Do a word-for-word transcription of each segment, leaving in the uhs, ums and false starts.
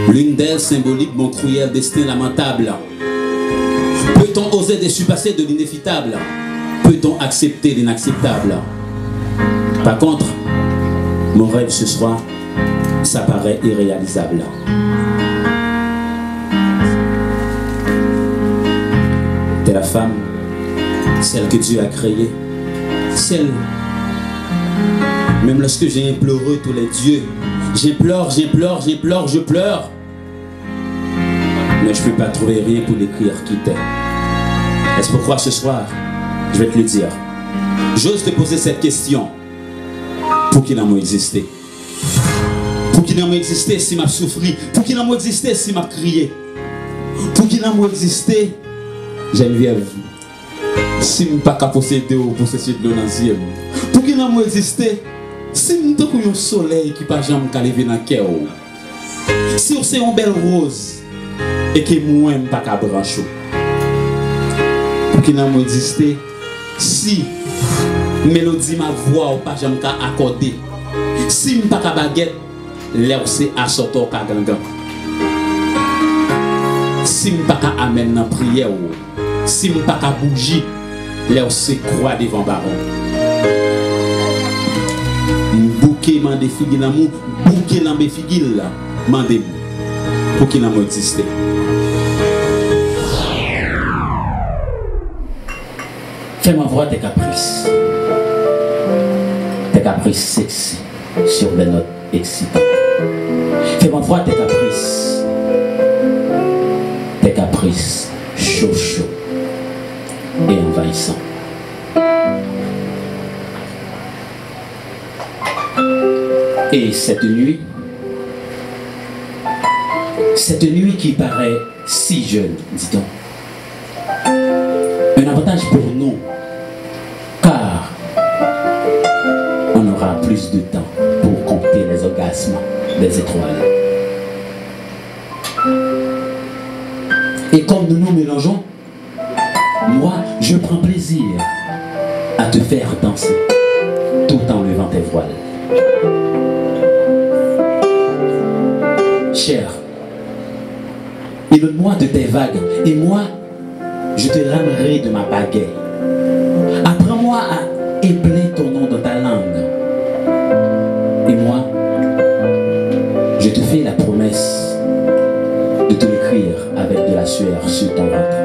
L'une d'elles symbolique mon cruel destin lamentable. Peut-on oser de surpasser de l'inévitable? Peut-on accepter l'inacceptable? Par contre, mon rêve ce soir, ça paraît irréalisable. T'es la femme, celle que Dieu a créée, celle, même lorsque j'ai imploré tous les dieux, j'implore, j'implore, j'implore, je pleure. Mais je peux pas trouver rien pour décrire qui t'es. Est-ce pourquoi ce soir, je vais te le dire. J'ose te poser cette question. Pouki lanmou egziste? Pouki lanmou egziste si m ap soufri? Pouki lanmou egziste si m ap kriye? Pouki lanmou egziste, Geneviève, si m pa ka posede w pou sèche dlo nan zye m? Pouki lanmou egziste si m tankou yon solèy ki pa janm ka leve nan kè w? Si w se yon bèl woz e ke mwen m pa ka branch ou, pouki lanmou egziste si melodi m ak vwa w pa janm ka akòde? Si m pa ka bagèt lè w se asòtò ka gangan? Si m pa ka amèn nan priyè w, si m pa ka bouji lè w se kwa devan bawon? M bouke mande figi lanmou, bouke lanbe figi l, mande m pouki lanmou egziste. Fais-moi voir tes caprices, tes caprices sexy sur des notes excitantes. Fais-moi voir tes caprices, tes caprices chauds chauds et envahissants. Et cette nuit, cette nuit qui paraît si jeune, dit-on, un avantage pour nous, car on aura plus de temps pour compter les orgasmes des étoiles. Et comme nous nous mélangeons, moi, je prends plaisir à te faire danser tout en levant tes voiles. Cher, inonde-moi de tes vagues, et moi, je te lamerai de ma pagaie. Apprends-moi à épeler ton nom dans ta langue. Et moi, je te fais la promesse de te l'écrire avec de la sueur sur ton ventre.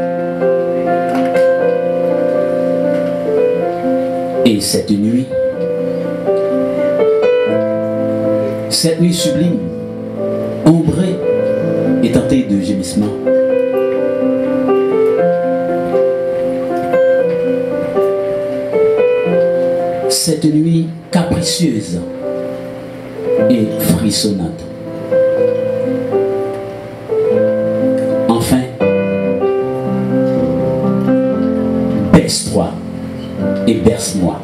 Et cette nuit, cette nuit sublime, ombrée et tentée de gémissements. Cette nuit capricieuse et frissonnante. Enfin, baisse-toi et berce-moi.